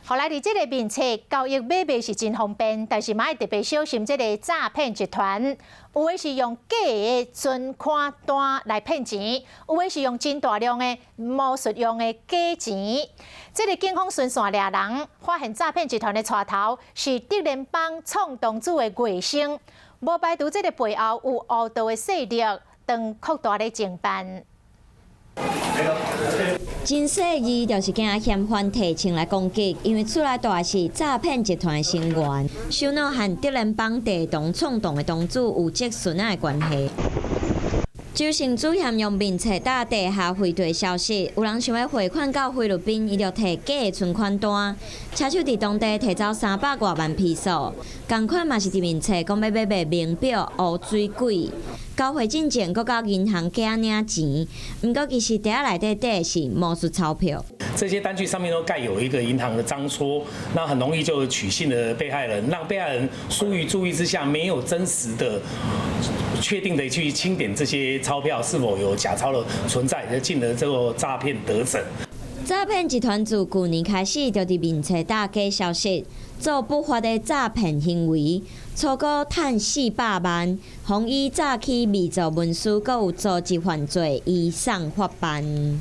予來佇這个面冊交易買賣是真方便，但是嘛愛特別小心這个詐騙集團。有的是用假的存款單來騙錢，有的是用真大量的魔術用的假錢。這个警方循線掠人，發現詐騙集團的帶頭是竹聯幫創黨主的外甥，無排除這个背後有黑道的勢力，當擴大咧偵辦。真細膩，就是驚嫌犯提槍來攻擊，因為厝內住的是詐騙集團的成員，首腦和竹聯幫地動創動的東主有侄孫仔的關係。周姓主嫌用面冊搭地下匯兌消息，有人想欲匯款到菲律賓，伊就提假的存款單，車手佇當地提走三百外萬披索，仝款嘛是佇面冊講欲買賣名錶烏水鬼，交匯進前，閣到銀行假領錢，毋過其實袋仔內底底是魔術鈔票。這些單據上面都蓋有一個銀行的章戳，那很容易就取信了被害人，讓被害人疏於注意之下，沒有真實的確定的去清點這些鈔票是否有假鈔的存在，就進而這個詐騙得逞。詐騙集團自舊年開始就佇面冊打假消息，做不法的詐騙行為，初估趁400萬，予以詐欺偽造文書，閣有組織犯罪，移送法辦。